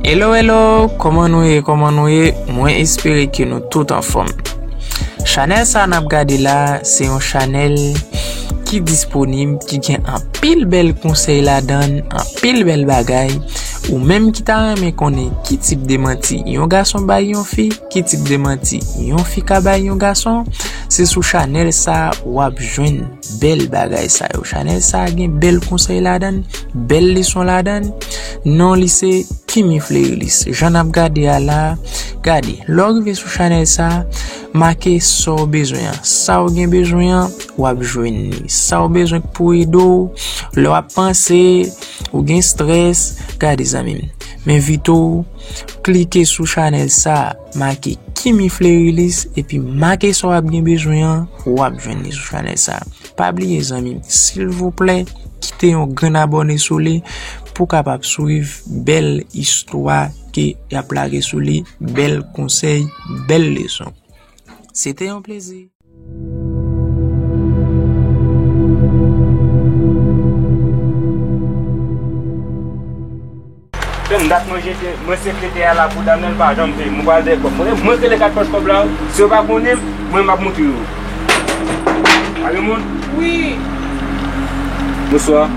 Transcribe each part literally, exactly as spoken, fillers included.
Hello, hello, kòman nou ye, kòman nou ye? Mwen espere ke nou tout anfòm. Chanèl sa n ap gade la, se yon chanèl ki disponib, ki gen anpil bèl konsèy ladan l, anpil bèl bagay. Ou menm ki ta renmen konnen ki tip de manti yon gason bay yon fi, ki tip de manti yon fi ka bay yon gason, se sou chanèl sa w ap jwenn bèl bagay sa yo. Chanèl sa gen bèl konsèy ladan l, bèl leson ladan l. Non li se Kimi Fleurilis. Jan n ap gade a la, gade. Lè w rive sou chanèl sa, make sa w bezwen an. Sa w gen bezwen an, w ap jwenn li. Sa w bezwen k pou ede w, lè w ap panse, ou gen strès, gade zanmi m. M envite w klike sou chanèl sa, make Kimi Fleurilis, epi make sa w ap gen bezwen an, w ap jwenn li sou chanèl sa. Pa bliye zanmi m, silvouplè, kite yon grenn abòne sou li pou w kapab swiv bèl istwa ke y ap lage sou li, bèl konsèy, bèl leson. Se te yon plezi. Tann dat mwen jete, mwen sekretè a la pou dam nan, li pa janm peye m. Mwen pral dèyè kòb. Mwen, mwen rele kat pòch kòb la, si yo pa konnen m, mwen m ap montre yo. Alo moun? Wi. Bonswa.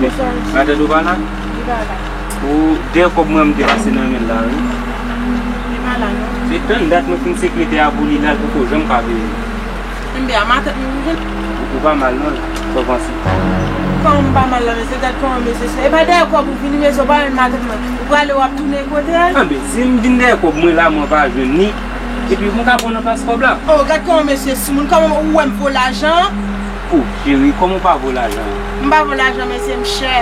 Bonswa, mesye. Matant ou pa la? Li pa la. Ou dèyè kòb mwen m te pase nan men l la, wi. Li pa la, non. Se tann dat mwen fin sekretè a pou li la, l poko janm ka peye m. Enben, a matant mwen ou jwenn? Ou pa mal non, sa w panse? Kòman m pa mal la, mesye? Gad kòman mesye se. E pa dèyè kòb ou vini, mesye, ou pa jwenn matant mwen. Ou prale, w ap tounen kote l? Enben, si m vin dèyè kòb mwen la, mwen pa jwenn li, epi mwen ka pran nan plas kòb la. Oh, gad kòman mesye soumoun, kòman ou wè m vo lajan? Oh, cheri, kòman w pa vo lajan? M pa vo lajan, mesye, m chè.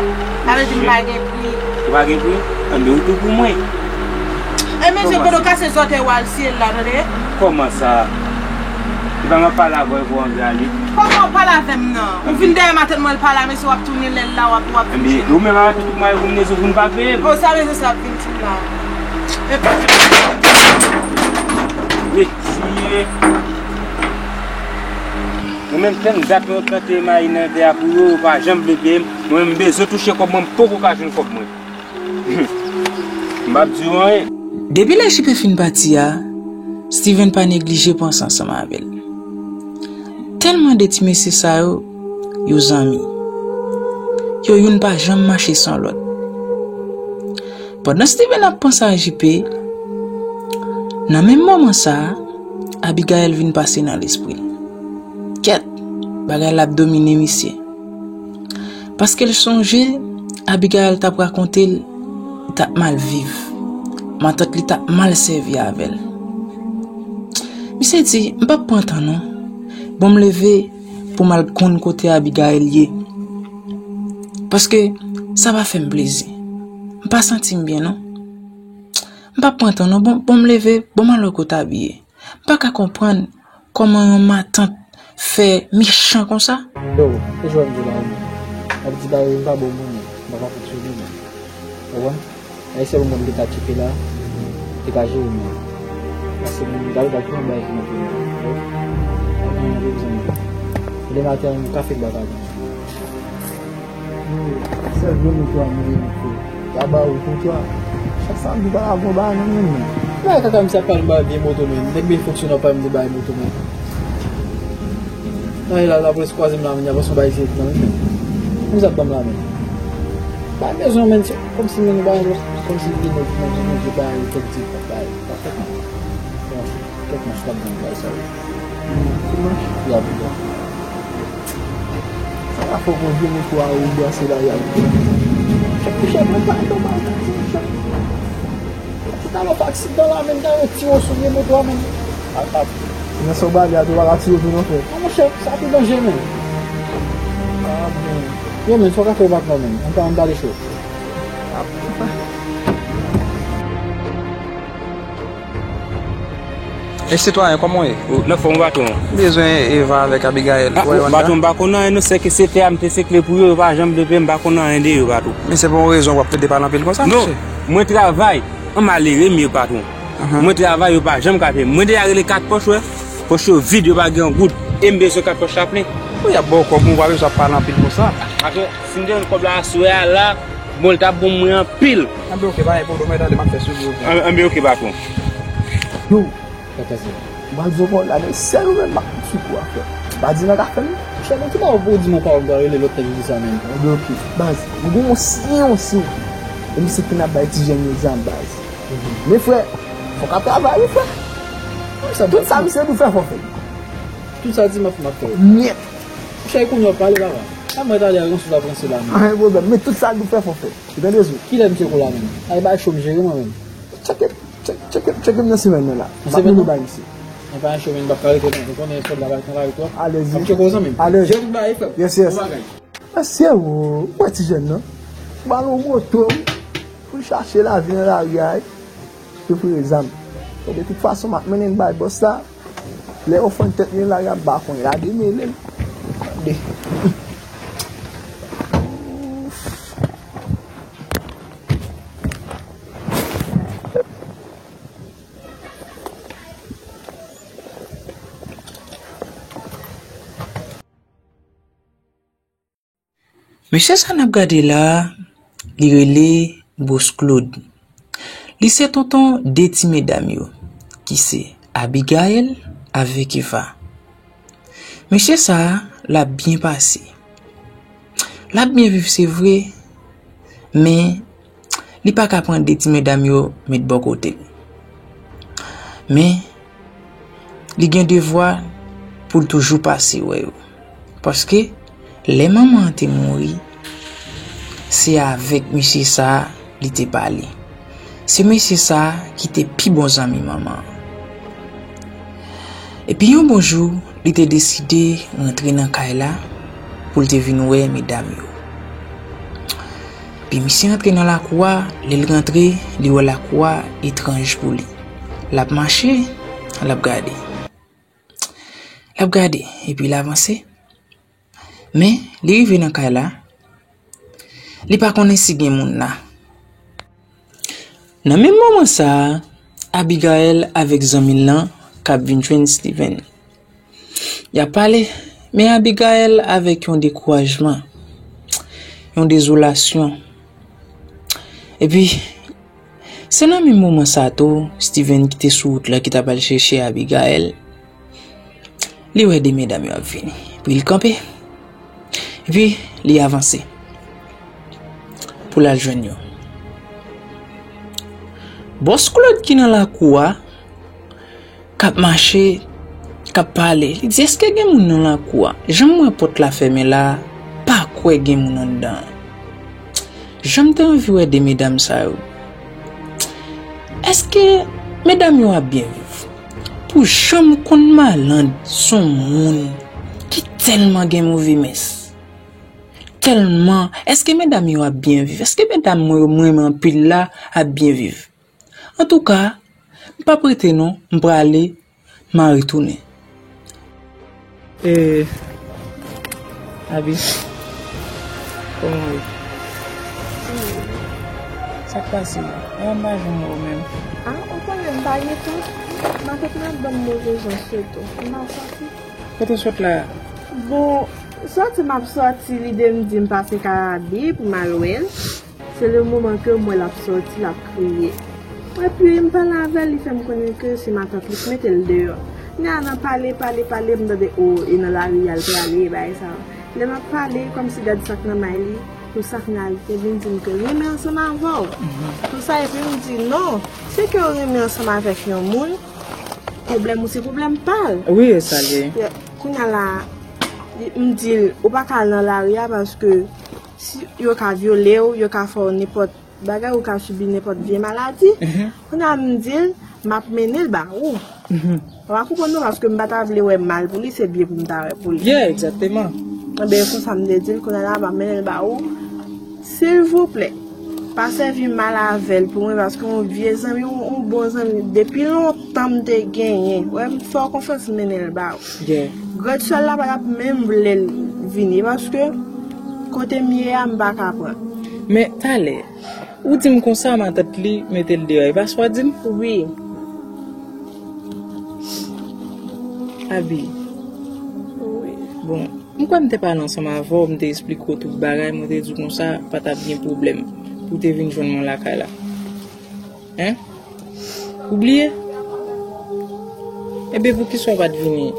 Sa vle di m pa gen pri. Ou pa gen pri? Enben, ou tou pou mwen. E mesye, pandan w kase zòtèy w al siye l la, tande? Kòman sa? Epa m ap pale avè w pou w anvi ale. Kòman w pale avè m nan? Ou vin dèyè matant mwen, l pa la, mesye, w ap tounen lè l la, w ap, w ap vin chè. Enben, ou menm avè tout mwayen konbinezon pou n pa peye m. Oh, sa mesye sa ap vin di m la? Mesye. Mwen menm, tann dat mwen plante mayi nan tè a pou yo, yo pa janm vle peye m. Mwen menm, m bezwen touche kòb mwen, m poko ka jwenn kòb mwen. M p ap di yo anyen. Depi lè J P fin pati a, Steven pa neglije panse ansanm avè l. Tèlman de ti mesye sa yo, yo zanmi. Yo youn pa janm mache san lòt. Pandan Steven ap panse a J P, nan menm moman sa a, Abigaël vin pase nan lespri l. Kèt, bagay la ap domine misye. Paske l sonje Abigaël t ap rakonte l, li t ap mal viv. Matant li t ap mal sèvi avè l. Misye di, "M p ap pran tan non. Bon, m leve pou m al konn kote Abigaël ye. Paske sa pa fè m plezi. M pa santi m byen non. M p ap pran tan non. Bon, bon, m leve, bon, m al wè kote Abi ye." M pa ka konprann kòman yon matant fè mechan konsa. Yo, e jwè m jwe la, wi. Ap di bagay m pa bon moun, m pa ka fonksyone, non. Ou konprann? Ayisyen pou mwen m te ka tcheke la, te ka jere m. Paske m gade gade tout yon bagay ki nan peyi a. Wi. Anyen, wi, zanmi. Demen maten, kafe k ba pa gen. Yo, sèl vye moto a m gen, mesye. Gaba ou kontwa. Chak samdi pa la gon bagay nan men m. Bagay kaka misye ap pale m ba vye moto men. Nèg byen fonksyonè ap pale m de bagay moto men. Nan e la lapolis kwaze m la men, y ap pase yon bagay serye nan men. Misye ap ban m la men. Pa bezwen men, se kòmsi men nou bagay, kòmsi vye nèg nan vye bagay, kèk ti bagay. Pa fèt non. Kèk manch k ap ban m bagay sa yo. Ki manch? Y ap ban. Sa ka fè w gon vye moto a ou brase la y ap. Chèf, chèf, mwen pa, mwen pa, chèf. Tout alò pa aksidan la, men, ta yon ti wo sou vye moto a, men. Al pa. Nan sa w bale a tou, pa ka tire tou non, frè. Non, monchè, sa pi danje, men. Ah, bon. Yo, men, sa w ka fè w pa pran, men. Ann pa, ann pale cho. Ah, bon. Ey, sitwayen, kòman w ye? Ou, nan fòm, patwon. M bezwen Eva avèk Abigaël. Ah, ou wè yo anndan? Patwon, m pa konn anyen, non, sèke se tè a m te sekle pou yo, yo pa janm vle peye m, m pa konn anyen de yo, patwon. Men se pa yon rezon w ap plede pale anpil konsa, mesye. Non, mwen travay, an malere m ye, patwon. Mwen travay, yo pa janm ka peye m. Mwen deja rele kat pòch, wè, pòch yo vid, yo pa gen yon goud. E m bezwen kat pòch la plen. Wi, y ap ba w kòb, ou pa bezwen ap pale anpil konsa. Patwon, si m te jwenn kòb la aswè a la, Bon, l t ap bon mwen anpil. Anben, oke, pa gen pwoblèm, mwen tande m ap fè swivi ou. An- Anben, oke, patwon. Yo, m pral di w pawòl la, men sèl ou menm m ap sou kou a, frè. M pa di nan ka fè m. Chè, men ki bò pou w di m yon pawòl, m ta rele lòt nèg ki di sa menm. Anben, oke, baz, m gen yon syen, yon syen. E misye ki konn ap bay ti jèn yo zam, baz. Men frè, fòk ap travay wi, frè. Tout sa misye di w fè, fò fè. Tout sa di m ap, m ap fè. Nèt. Chè, kounye a w pale, papa. A mwen talè a ranse w ap ranse la menm. Anyen pwoblèm, men tout sa l di w fè, fò fè. Ou tande sou? Kilè misye konn la menm? Ay bay cho m jere mwen menm. Tcheke, tcheke, tcheke, tcheke m nan semèn nan la. M ap mennen w bay misye. Mwen pa yon cho, men m p ap ka rete non. Ou konnen sòlda pa gen lari twòp. Alèz wi. M ap tcheke w zanmi m. Alèz. Jere tout bagay, frè m. Yes, yes. Bon bagay. Mesye, ou wè ti jèn nan? Ba l yon moto wi. Pou l chache lavi nan lari a wi. Yo foure zam. Bon, de tout fason, m ap mennen l bay bòs la. Lè yo fann tèt li la, y ap ba konye la demele l. Tande. Mesye sa n ap gade la a, li rele Bòs Claude. Li se tonton de ti medam yo, ki se Abigaël avèk Eva. Mesye sa a, l ap byen pase. L ap byen viv, se vre, men li pa ka pran de ti medam yo met bò kote l. Men, li gen devwa pou l toujou pase wè yo. Paske, lè manman an te mouri, se avèk mesye sa a li te pale. Se mesye sa a ki te pi bon zanmi manman an. Epi yon bon jou, li te deside rantre nan kay la pou l te vin wè medam yo. Epi misye antre nan lakou a, lè l rantre, li wè lakou a etranj pou li. L ap mache, l ap gade. L ap gade, epi l avanse. Men, li rive nan kay la, li pa konnen si gen moun la. Nan menm moman sa a, Abigaël avèk zanmi l lan k ap vin jwenn Steven. Y ap pale, men Abigaël avèk yon dekourajman, yon dezolasyon. Epi, se nan menm moman sa tou, Steven ki te sou wout la ki t ap al chèche Abigaël, li wè de medam yo ap vini. Epi l kanpe. Epi li avanse pou l al jwenn yo. Bòs Claude ki nan lakou a, k ap mache, k ap pale. Li di, "Èske gen moun nan lakou a? Jan m wè pòt la fèmen la a, pa kwè gen moun anndan an. Jan m te anvi wè de medam sa yo. Èske medam yo ap byen viv? Pou jan m konn Malann se yon moun ki tèlman gen move mès. Tèlman, èske medam yo ap byen viv? Èske medam mwen yo m renmen anpil la ap byen viv?" Antouka, m p ap rete non, m prale, m a retounen. E, Abi, kòman w ye? Sa k pase? An, m pa janm wè w menm. A, ou konnen m pa gen tan. Matant mwen ap ban m move jan sitou. M pa sòti. Kote w sot la a? Bon, sòti m ap sòti, lide m di m pase Karabi pou m al wè l. Se le moman ke m wè l ap sòti, l ap kriye. Epi m pale avè l, li fè m konnen ke se matant li k mete l deyò. Kounye a nan pale, pale, pale, m tande, o, e nan lari a l prale, bagay sa yo. Lè m ap pale, kòmsi gad sa k nan may li, pou sa k nan al, te vin di m ke l renmen ansanm avè w. Pou sa, epi m di, non, se ke w renmen ansanm avèk yon moun, pwoblèm ou se pwoblèm pa l. Wi, e sa l ye. Kounye a la, m di l, ou pa ka al nan lari a paske si yo ka vyole w, yo ka fè w nenpòt bagay, ou ka sibi nenpòt vye maladi. Kounye a m di l, m ap mennen l ba ou. Ou pa konprann non, paske m pa ta vle wè mal pou li, se byen pou m ta wè pou li. Yeah, egzakteman. Enben, konsa m te di l, kounye a la, m ap mennen l ba ou. Silvouplè, pa sèvi mal avè l pou mwen, paske yon vye zanmi, yon, yon bon zanmi, depi lontan m te genyen. Wè, m fè w konfyans, m mennen l ba ou. Yeah. Grèd sè l la pa t ap menm vle l vini, paske kote m ye a, m pa ka pran. Men, talè, ou di m konsa, matant li mete l deyò, e pa sa w di m? Wi. Abi. Wi. Bon, m kwè m te pale ansanm avè w, m te esplike w tout bagay, mwen te di w konsa, pa t ap gen pwoblèm. pou w te vin jwenn mwen lakay la? Hein? Ou bliye? Ebyen, poukisa w pa t vini?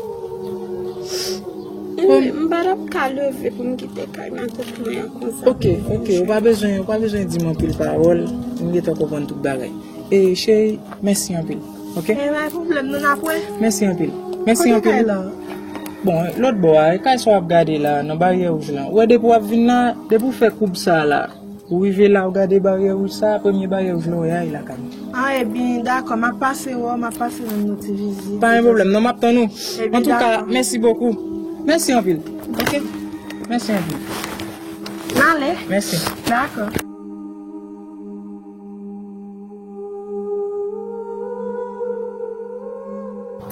Kòm m pa t ap ka leve pou m kite kay matant mwen an konsa. Ok, ok, ou pa bezwen, ou pa bezwen di m anpil pawòl. M gentan konprann tout bagay. E, cheri, mèsi anpil. Ok? E, pa pwoblèm, nou n ap wè. Mèsi anpil. Mèsi anpil. Kote kay la? Bon, lòt bò a, e kay sa w ap gade la, nan baryè wouj la. Ou wè, depi w ap vin la, depi w fè koub sa a la, ou rive la, ou gade baryè wouj sa a, premye baryè wouj la, ou wè a, e lakay mwen. Ah, ebyen, dakò, m ap pase wè w, m ap pase rann nou ti vizit. Pa gen pwoblèm, non, m ap tann ou. Ebyen, dakò. Antouka, mèsi bokou. Mèsi anpil. Ok? Mèsi anpil. M ale. Mèsi. Dakò.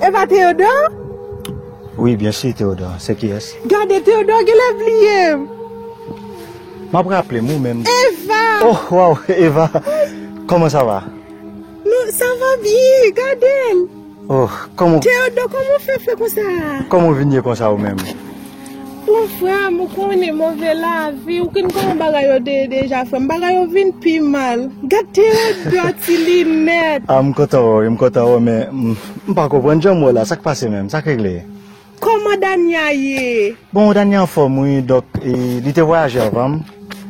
Eva Théodore? Wi, byen si, Théodore. Se kiyès? Gade, Théodore genlè bliye m. M ap raple m, ou menm. Eva! Oh, waw, Eva! Kòman sa va? Nou, sa va byen, gade l. Oh, kòman... Théodore, kòman w fè fè konsa? Kòman w vin ye konsa ou menm? Bon, frè m, ou konnen move lavi, ou konn kòman bagay yo te ye deja, frè m. Bagay yo vin pi mal. Gad Théodore ti linèt. Ah, m kontan wè w, m kontan wè w, men m, m pa konprann jan m wè w la. Sa k pase menm? Sa k regle? Kòman Dania ye? Bon, Dania anfòm, wi. Donk, e, li te vwayaje avan m.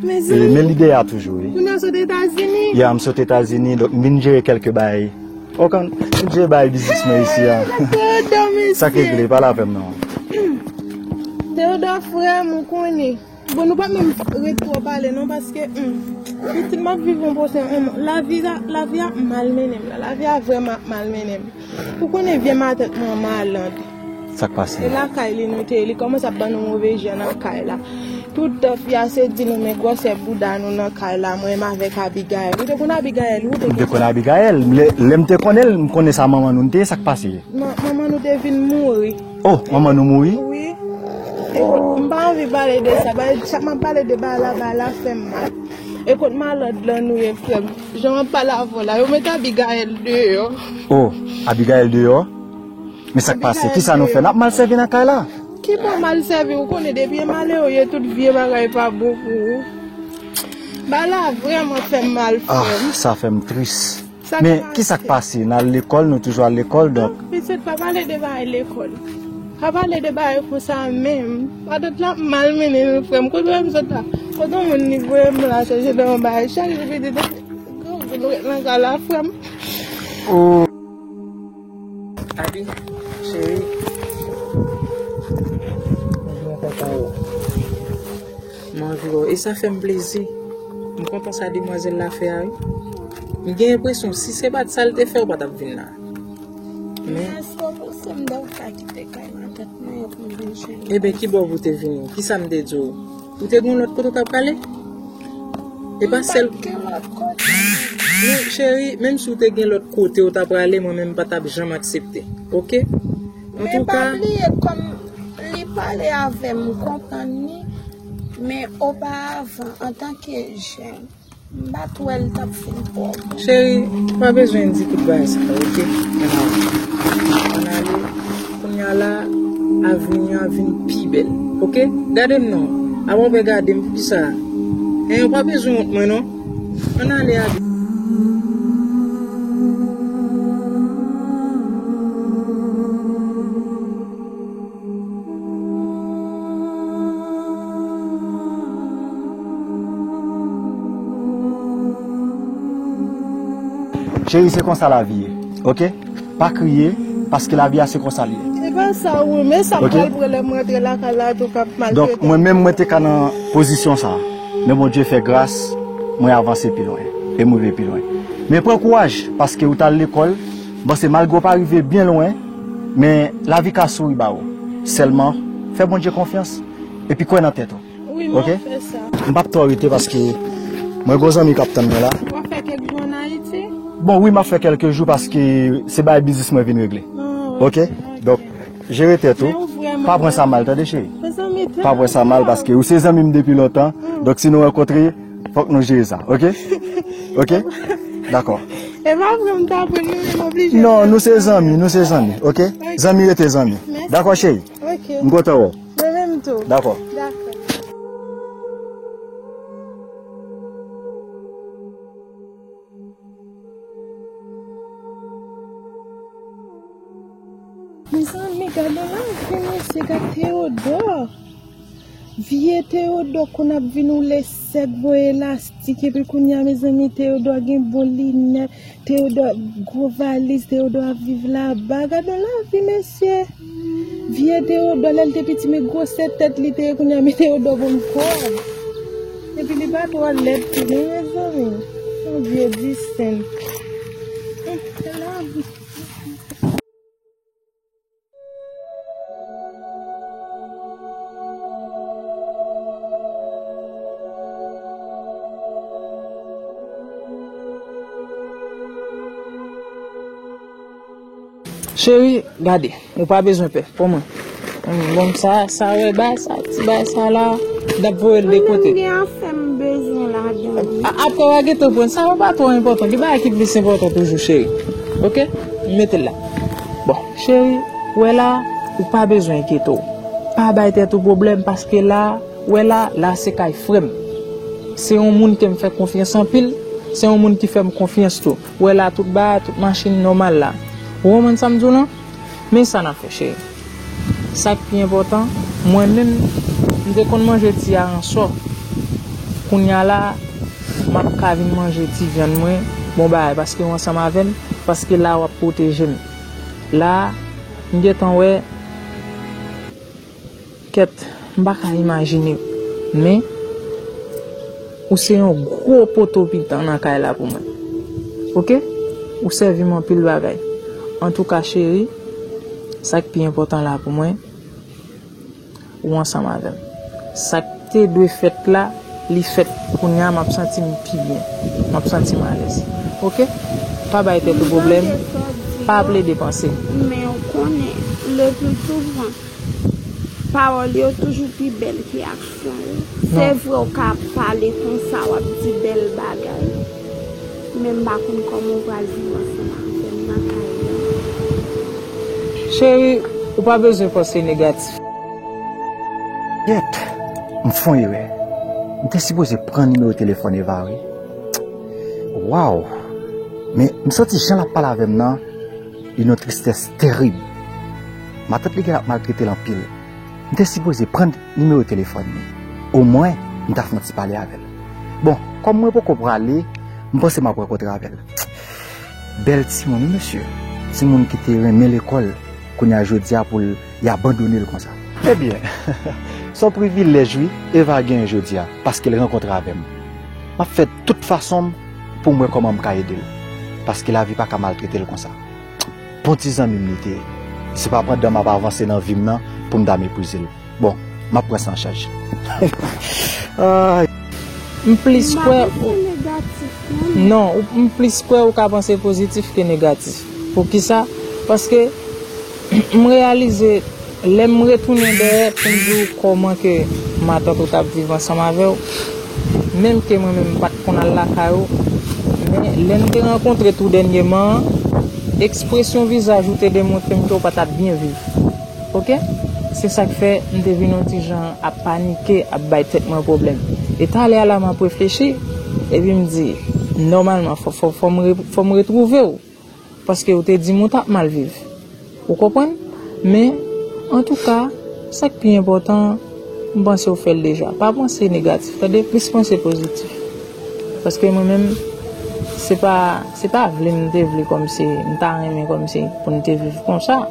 E, men li deyò a toujou, wi. Kounye a w sot Etazini? Ya, m sot Etazini, donk m vin jere kèlke bagay. Ou konn, m vin jere bagay biznis mwen isi a. Théodore, mesye. Sa k regle, pale avè m non. Théodore, frè m, ou konnen. Bon, nou pa menm ret twò pale non, paske, hmm, pitit, m ap viv yon pwochen, hmm, lavi a, lavi a ap malmennen m la. Lavi a vrèman ap malmennen m. Ou konnen vye matant mwen an malann. Sa k pase? E lakay li nou te ye, li kòmanse ap ban nou move jan nan kay la. Tout tan fi a se di nou men gwosè bouda nou nan kay la, mwen menm avèk Abigaël. Ou te konn Abigaël, wi, ou te... M te konn Abigaël. Lè, lè m te konnen l, m konnen sa manman nou te ye, sa k pase? Man-, manman nou te vin mouri. Oh, manman nou mouri? Wi. E m pa anvi pale de sa, paske chak m ap pale de bagay la, bagay la fè m mal. E kot malad lan nou ye, frè m? Jan m ap pale avè w la, yo met Abigaël deyò. Oh, Abigaël deyò? Men sa k pase? Kisa nou fè? N ap mal sèvi nan kay la? Ki bò mal sèvi? Ou konnen depi e malere w ye, tout vye bagay pa bon pou ou. Bagay la vrèman fè m mal, frè m. Ah, sa fè m tris. Men kisa k pase? N al lekòl, nou toujou al lekòl, donk. Non, pitit, pa pale de bagay lekòl. Pa pale de bagay konsa menm. Matant la ap malmennen nou, frè m. Kote w wè m sot la? Kote yon moun li voye m la chèche nan yon bagay? Chak jou pitit, nou ret nan kay la, frè m. Oh. Abi, cheri. Mwen kontan wè w. M anvi wè w. E sa fè m plezi. M kontan sa demwazèl la fè a, wi. M gen enpresyon, si se pa t sa l te fè, ou pa t ap vin la. Men. Èske w panse m ta ka kite kay matant mwen an pou m vin jwenn ou? Ebyen, ki bò pou w te vini? Kisa m te di w? Ou te gen lòt kote w t ap prale? E pa sèl... M pa t gen lòt kote. Men, cheri, menm si w te gen lòt kote w t ap prale, mwen menm m pa t ap janm aksepte. Oke? Men pa bliye, kòm li pale avè m, m konprann li, men oparavan, antanke jèn, m pa t wè l t ap fin twò bon. Cheri, ou pa bezwen di tout bagay sa yo, oke? Ann ale. Ann ale. Kounye a la, avni an vin pi bèl, oke? Gade m non. Apa w pè gade m pou kisa? Hein, ou pa bezwen wont mwen non. Ann ale, ale. Cheri, se konsa lavi ye, oke? Pa kriye, paske lavi a se konsa l ye. E pa sa, wi, men sa m pral pran lè m rantre lakay la tou k ap maltrete m. Donk, mwen menm, mwen te ka nan pozisyon sa a. Men Bondye fè gras, mwen avanse pi lwen, e m rive pi lwen. Men pran kouraj, paske ou t al lekòl, m panse malgre w pa rive byen lwen, men lavi ka souri ba ou. Sèlman, fè Bondye konfyans, epi kwè nan tèt ou. Wi, m ap fè sa. Oke? M p ap twò rete paske mwen gon zanmi k ap tann mwen la. W ap fè kèk jou ann Ayiti? Bon, wi, m ap fè kèlke jou paske se bagay biznis mwen vin regle. Ah, oke. Oke? Donk, jere tèt ou. Men ou vrèman... Pa pran sa mal, tande, cheri. Mezanmi, pa pran sa mal paske ou se zanmi m depi lontan. Hmm. Donk, si nou rankontre, fòk nou jere sa, oke? Oke? Dakò. E pa vre m ta pran, nou menm oblije. Non, nou se zanmi, nou se zanmi, oke? Oke. Zanmi rete zanmi. Mèsi. Dakò, cheri? Oke. M kontan wè w. Mwen menm tou. Dakò. Dakò. Mezanmi, gade lavi mesye, gade Teyodò. Vye Teyodò konn ap vin woule sèk, voye elastik, epi kounye a, mezanmi, Teyodò gen bon linèt, Teyodò gwo valiz, Teyodò ap viv laba. Gade lavi mesye. Vye Teyodò, lè l te piti, men gwosè tèt li te ye, kounye a, men Teyodò bon kò. Epi li pa twò lèd tou non, mezanmi. Yon vye disenn. Eh, lavi. Cheri, gade, ou pa bezwen pè, pran mwen. Bon, sa, sa, wè, bay sa, ti bay sa la, n ap voye l de kote. Mwen menm gen afè m bezwen ladan wi. A- Apre w a gentan pran, sa yo pa twò enpòtan, gen bagay ki plis enpòtan toujou, cheri. Oke? M mete l la. Bon, cheri, wè la, ou pa bezwen enkyete w. Pa bay tèt ou pwoblèm, paske la, wè la, la se kay frè m. Se yon moun ke m fè konfyans anpil, se yon moun ki fè m konfyans tou. Wè la, tout bagay, tout machin nòmal la. Ou konprann sa m di w lan? Men sa n ap fè, cheri. Sa k pi enpòtan, mwen menm, m te konn manje ti aransò. Kounye a la, m ap ka vin manje ti vyann mwen, bon bagay, paske w ansanm avè m, paske la w ap pwoteje m. La, m gentan wè, kèt, m pa ka imajine. Men, ou se yon gwo poto pitan nan kay la pou mwen. Oke? Ou sèvi m anpil bagay. Antouka, cheri, sa k pi enpòtan la pou mwen, ou ansanm avè m. Sa k te dwe fèt la, li fèt. Kounye a, m ap santi m pi byen. M ap santi m alèz. Oke? Pa bay tèt ou pwoblèm. Pa plede panse. Men ou konnen, le pli souvan, pawòl yo toujou pi bèl ke aksyon yo. Se vre, ou ka pale konsa, w ap di bèl bagay. Men m pa konn kòman w pral viv ansanm avè m nan kay la. Cheri, ou pa bezwen panse negatif. Yèt, m fè yon erè. M te sipoze pran nimewo telefòn Eva wi. Waw! Men m santi jan l ap pale avè m nan, li nan yon tristès terib. Matant li genlè ap maltrete l anpil. M te sipoze pran nimewo telefòn li. Omwen, m ta fè yon ti pale avè l. Bon, kòm mwen poko prale, m panse m ap rankontre avè l. Bèl timoun, wi, mesye. Timoun ki te renmen lekòl, kounye a jodi a pou l, li abandone l konsa. Ebyen, se yon privilèj, wi, Eva genyen jodi a, paske l rankontre avè m. M ap fè tout fason m pou m wè kòman m ka ede l, paske lavi pa ka maltrete l konsa. Bon ti zanmi m li te ye. Se pa pandan m ap avanse nan vi m nan pou m ta meprize l. Bon, m ap pran sa an chaj. Ay. M plis kwè. M pa panse negatif, non. Non, ou- m plis kwè ou ka panse pozitif ke negatif. Poukisa? Paske m reyalize, lè m retounen dèyè pou m di w kòman ke matant ou t ap viv ansanm avè w, menm ke mwen menm m pa t konn al lakay ou, men lè n te rankontre tou dènyèman an, ekspresyon vizaj ou te demontre m ke w pa t ap byen viv. Oke? Se sa k fè m te vin yon ti jan ap panike, ap bay tèt mwen pwoblèm. E talè a la m ap reflechi, epi m di, nòmalman, fò, fò, fò m re- fò m retwouve w. Paske ou te di m ou t ap mal viv. Ou konprann? Men, antouka, sa k pi enpòtan, m panse w fè l deja. Pa panse negatif, tande, plis panse pozitif. Paske mwen menm, se pa, se pa vle m te vle kòmsi, m ta renmen kòmsi pou n te viv konsa.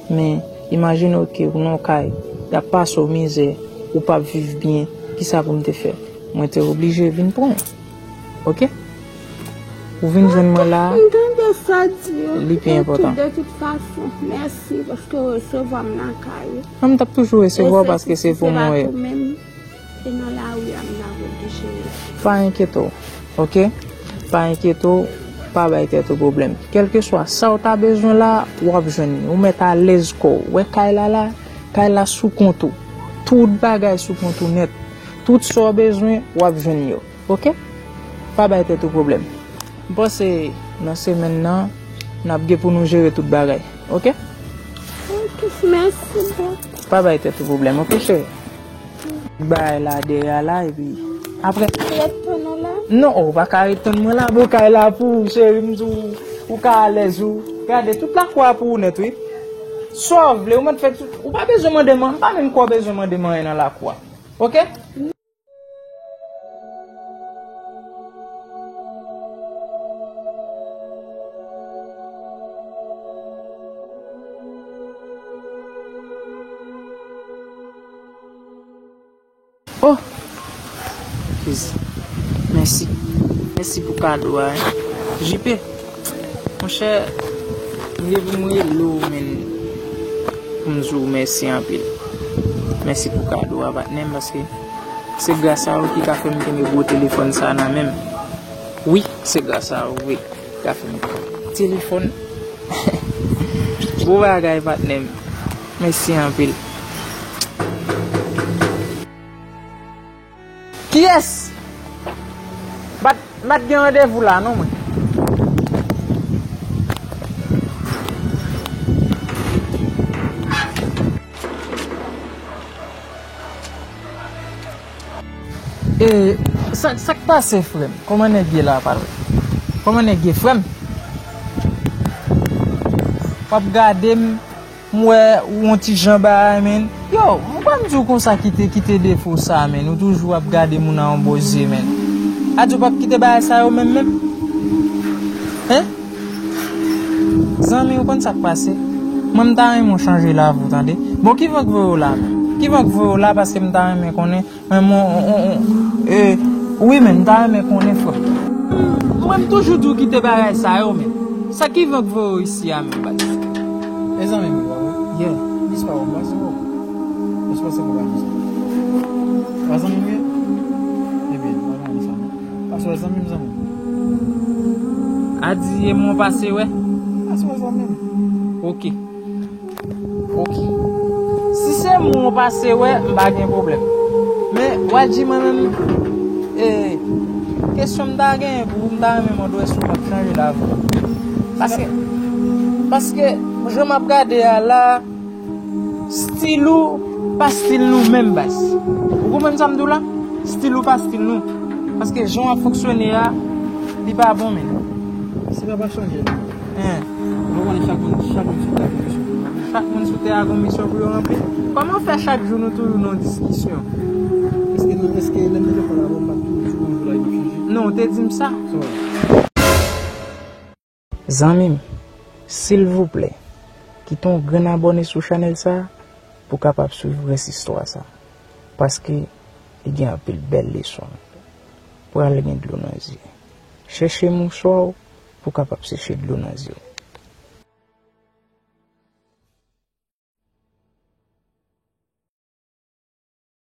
Men, imajine w ke ou nan yon kay, y ap pase w mizè, ou p ap viv byen, kisa pou m te fè? Mwen te oblije vin pran w. Oke? Ou vin jwenn mwen la, m tande sa di yo. Li pi enpòtan. De tout fason, mèsi paske w resevwa m lakay ou. Non, m t ap toujou resevwa w paske se pou mwen w ye. E se si se pa tou menm, e nan lari a m ta oblije ye. Pa enkyete w, oke? Pa enkyete w, pa bay tèt ou pwoblèm. Kèlkeswa sa w ta bezwen la, w ap jwenn li. Ou mèt alèz kò w. Wè kay la la, kay la sou kont ou. Tout bagay sou kont ou nèt. Tout sa w bezwen, w ap jwenn yo. Oke? Pa bay tèt ou pwoblèm. M panse nan semèn nan, n ap gen pou nou jere tout bagay. Oke? Ok, mèsi bòs. Pa bay tèt ou pwoblèm, oke, cheri? Bagay la dèyè a la, epi apre. Ret tann ou la? Non, ou pa ka ret tann mwen la, bon, kay la pou ou, cheri, m di w, ou ka alèz, ou. Gade, tout lakou a pou ou nèt, wi. Sa w vle, ou mèt fè tout. Ou pa bezwen mande m, m pa menm kwè w bezwen mande m anyen nan lakou a. Oke? Oh! Jezi. Mèsi. Mèsi pou kado a, wi. J P, monchè, m gen pou m rele w, men pou m di w mèsi anpil. Mèsi pou kado a, patnè m, paske se gras a ou ki ka fè m kenbe gwo telefòn sa nan men m. Wi, se gras a ou, wi, ki ka fè m kenbe telefòn. Bon bagay, patnè m. Mèsi anpil. Kiyès? M pa t, m pa t gen randevou la non, mwen. E, sa, sa k pase, frè m? Kòman nèg ye la, pa vre? Kòman nèg ye, frè m? W ap gade m, m wè ou yon ti jan bagay, men. Yo, m pa m di w konsa kite, kite defo sa, men. Ou toujou ap gade moun a yon bò zye, men. Adye, w p ap kite bagay sa yo menm, menm? Hen? Zanmi, ou konn sa k pase? Mwen, m ta renmen w chanje lavi w, tande. Bon, ki van k voye w la, menm? Ki van k voye w la, paske m ta renmen konnen. Men, mwen, on, on, on, e, wi, men, m ta renmen konnen, frè. Mwen, m toujou di w kite bagay sa yo, men. Sa ki van k voye w isi a, men, baz? E zanmi m, wi, pa vre? Yeah. Dis pa w, m pa sou. Èske w se konprann sa? Pa zanmi m ye? Ebyen, pa zanmi sa, non. Pase wè zanmi m, zanmi m. Adi e mwen pase wè. Pase wè zanmi m. Oke. Oke. Si se mwen w pase wè, m pa gen pwoblèm. Men, Wadji, mwen menm, e, kesyon m ta genyen pou ou, m ta renmen mande w èske w p ap chanje lavi w. Paske, paske, jan m ap gade a la, stil ou pa stil nou menm, baz. Ou konprann sa m di w la? Stil ou pa stil nou. Paske jan w ap fonksyone a, li pa bon, men. Si pa, pa chanje, non. Hein. Ou konnen chak moun, chak moun sou tè a gen misyon pou yo. Chak moun sou tè a gen misyon pou yo ranpli. Kòman fè chak jou nou toujou nan diskisyon? Èske nou, èske lè m te fè la, ou pa toujou yon jou la yo chanje? Non, ou te di m sa. Sa w Zanmi m, silvouplè, kite yon grenn abòne sou chanèl sa a pou w kapab swiv rès istwa sa a, paske li gen anpil bèl leson. Pral gen dlo nan zye. Chèche mouswa w pou w kapab seche dlo nan zye w.